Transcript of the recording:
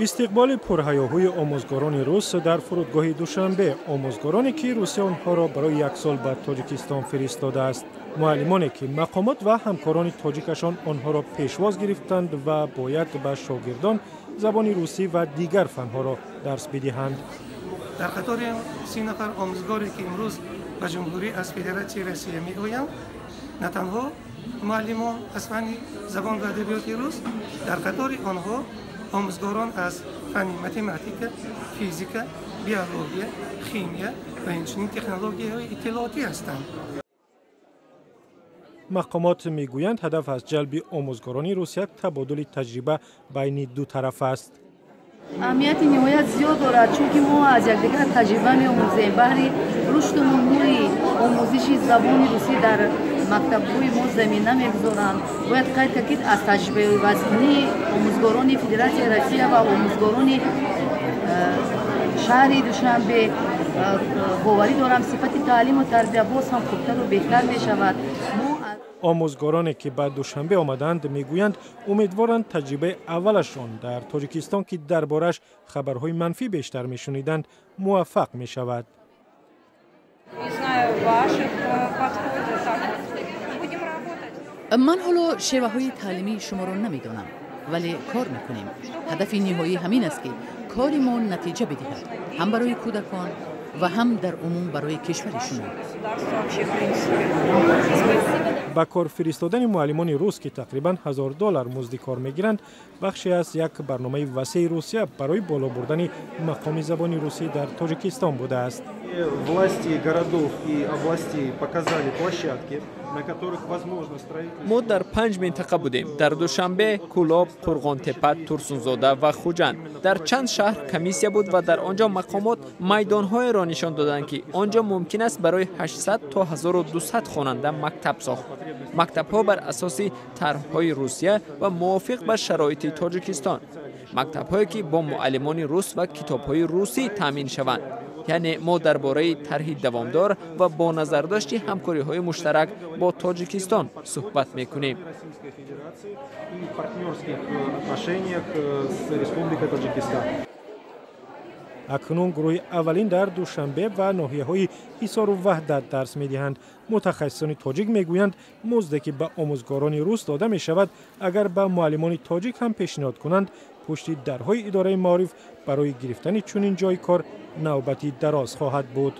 Истиқболи пурҳаёҳӯи омӯзгорони рус дар фурудгоҳи Душанбе, омӯзгороне, ки Русия онҳоро барои як сол ба Тоҷикистон фиристодааст, муаллимоне, ки мақомот ва ҳамкорони тоҷикашон онҳоро пешвоз гирифтанд ва бояд ба шогирдон забони русӣ ва дигар фанҳоро дарс бидиҳанд. Дар қатори 30 нафар омӯзгоре, ки имрӯз ба ҷумҳурӣ аз Федератсияи Россия меоянд, на танҳо муаллимон аз фанни забон ва адабиёти рус, дар қатори онҳо омӯзгорон аз фанни математика, физика, биология, химия ва инчунин технологияҳои иттилоотӣ ҳастанд. Мақомот мегӯянд, ҳадаф аз ҷалби омӯзгорони Русия табодули таҷриба байни ду тараф аст. Аҳамияти ниҳоят зиёд дорад, чунки мо аз якдигар таҷриба меомӯзем. Баҳри рушду нумӯи омӯзиши забони русӣ дар мактабҳои мо замина мегузоранд. Бояд қайд кард, ки аз таҷрибаивазкунии омӯзгорони Федератсияи Россия ва омӯзгорони шаҳри Душанбе, боварӣ дорам, сифати таълиму тарбия боз ҳам хубтару беҳтар мешавад. Омӯзгороне, ки ба Душанбе омадаанд, мегӯянд, умедворанд, таҷрибаи аввалашон дар Тоҷикистон, ки дар борааш хабарҳои манфӣ бештар мешуниданд, муваффақ мешавад. Не знаю ваших подходов, так будем работать. Ман ҳоло шеваҳои таълимии шуморо намедонам, вале кор мекунем. Ҳадафи ниҳоӣ ҳамин аст, ки кори мо натиҷа бидиҳад, ҳам барои кӯдакон ва ҳам дар умум барои кишвари шумо. Государство вообще, в принципе. Ба кор фиристодани муаллимони рус, ки тақрибан 1000 доллар музди кор мегиранд, бахше аз як барномаи васеи Русия барои боло бурдани мақоми забони русӣ дар Тоҷикистон будааст. Власти городов и областей показали площадки, на которых возможно строительство. Мо дар панҷ минтақа будем: дар Душанбе, Кӯлоб, Қурғонтепа, Турсунзода ва Хуҷанд. Дар чанд шаҳр комиссия буд ва дар он ҷо мақомот майдонҳоеро нишон доданд, ки он ҷо мумкин аст барои 800 то 1200 хонанда мактаб сохт, мактабҳо бар асоси тарҳҳои Русия ва мувофиқ ба шароити Тоҷикистон, мактабҳое, ки бо муаллимони рус ва китобҳои русӣ таъмин шаванд. Яъне мо дар бораи тарҳи давомдор ва бо назардошти ҳамкориҳои муштарак бо Тоҷикистон суҳбат мекунем. Российской Федерации и партнерских отношениях с Республикой Таджикистан. Акнун гурӯҳи аввалин дар Душанбе ва ноҳияҳои Ҳисору Ваҳдат дарс медиҳанд. Мутахассисони тоҷик мегӯянд, музде, ки ба омӯзгорони рус дода мешавад, агар ба муаллимони тоҷик ҳам пешниҳод кунанд, пушти дарҳои идораи маориф барои гирифтани чунин ҷои кор навбати дароз хоҳад буд.